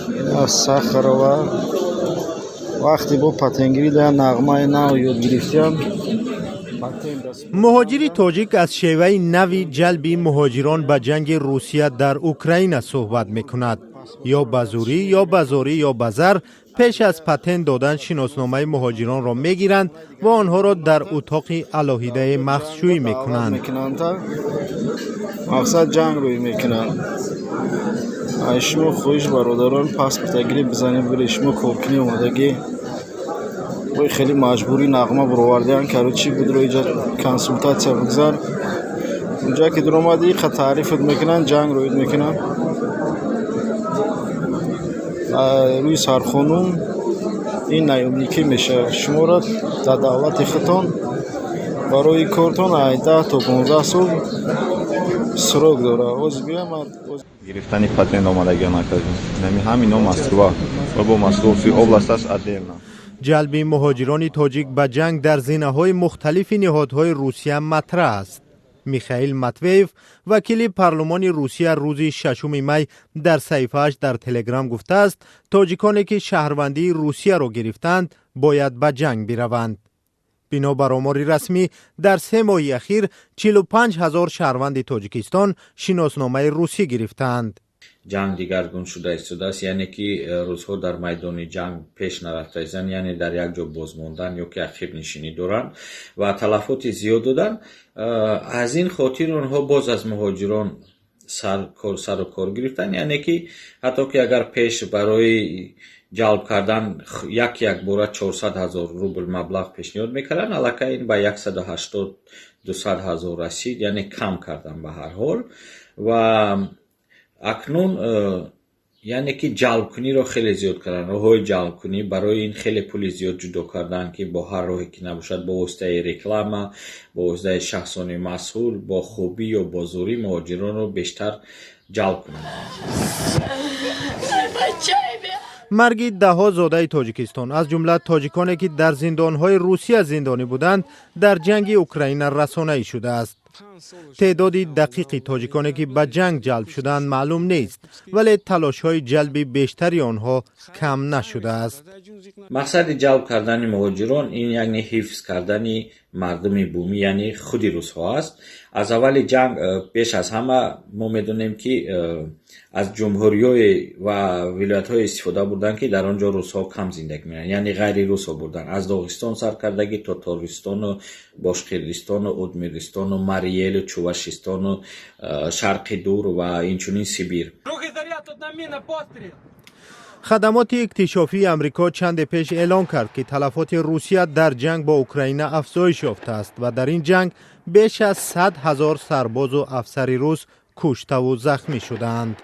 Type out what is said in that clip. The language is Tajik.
Ина Сахарова. Вақте бо патентгирӣ да нағмаи нав ёд гирифтиям. Муҳоҷири тоҷик аз шеваи нави ҷалби муҳоҷирон ба ҷанги Русия дар Украина суҳбат мекунад. Ё ба зӯрӣ, ё ба зорӣ, ё ба зар пеш аз патент додан шиносномаи муҳоҷиронро мегиранд ва онҳоро дар утоқи алоҳидае махсшӯӣ мекунанд. Мақсад, ҷанг рӯй мекунанд. Ай шумо хоҳиш, бародарон, паспортагирӣ бизанед, бире. Шумо коркунӣ омадагӣ, ой, хеле маҷбурӣ нағма буровардиан. Короче, будро, иҷа консултатсия бигзар. Унҷа ки дуромадӣ, қа таърифат мекунанд, ҷанг рӯид мекунанд. Рӯи сарқонун ин наёмникӣ мешавад. Шуморо дар давлати худтон барои кортон ай 10 то 15 сол срок дорад. Ҳозир биям. Гирифтани патент омадагиён накардем. Нами ҳамино Москва ва бо Московский область аст отдельно. Ҷалби муҳоҷирони тоҷик ба ҷанг дар зинаҳои мухталифи ниҳодҳои Русия матраҳ аст. Михаил Матвеев, вакили парлумони Русия, рӯзи 6 май дар саҳифааш дар Телеграм гуфтааст, тоҷиконе ки шаҳрвандии Русияро гирифтаанд, бояд ба ҷанг бираванд. Бино бар омори расмӣ, дар 3 моҳи ахир 45 ҳазор шаҳрванди Тоҷикистон шиносномаи русӣ гирифтаанд. Ҷанг дигаргун шуда истодааст, яъне ки русҳо дар майдони ҷанг пеш нарафта истанд, яъне дар як ҷо бозмондан ё ки ақибнишинӣ доранд ва талафоти зиёд доданд. Аз ин хотир онҳо боз аз муҳоҷирон сару кор гирифтанд, яъне ки ҳатто ки агар пеш барои ҷалб кардан як якбора 400 ҳазор рубл маблағ пешниҳод мекарданд, аллакай ин ба 180, 200 ҳазор расид, яъне кам кардан ба ҳар ҳол. Ва акнун яъне ки ҷалбкуниро хеле зиёд карданд, роҳҳои ҷалбкунӣ. Барои ин хеле пули зиёд ҷудо карданд, ки бо ҳар роҳе ки набошад, бо воситаи реклама, бо воситаи шахсони масъул, бо хубӣ ё бо зӯрӣ муҳоҷиронро бештар ҷалб кунанд. Марги даҳҳо зодаи Тоҷикистон, аз ҷумла тоҷиконе ки дар зиндонҳои Русия зиндонӣ буданд, дар ҷанги Украина расонаӣ шудааст. Теъдоди дақиқи тоҷиконе ки ба ҷанг ҷалб шудаанд, маълум нест, вале талошҳои ҷалби бештари онҳо кам нашудааст. Мақсади ҷалб кардани муҳоҷирон ин яъне ҳифз кардани мардуми бумӣ, яъне худи русҳо аст. Аз аввали ҷанг пеш аз ҳама мо медонем, ки аз ҷумҳуриҳое ва вилоятҳое истифода бурданд, ки дар он ҷо русҳо кам зиндагӣ мекунанд, яъне ғайри русҳо бурданд, аз Доғистону сар кардагӣ то Тористону Бошқирдистону Удмуртистону Марий Элу Чувашистону Шарқи Дур ва инчунин Сибир. Хадамоти иктишофии Амрико чанде пеш эълон кард, ки талафоти Русия дар ҷанг бо Украина афзоиш ёфтааст ва дар ин ҷанг беш аз 100 ҳазор сарбозу афсари рус куштаву захмӣ шудаанд.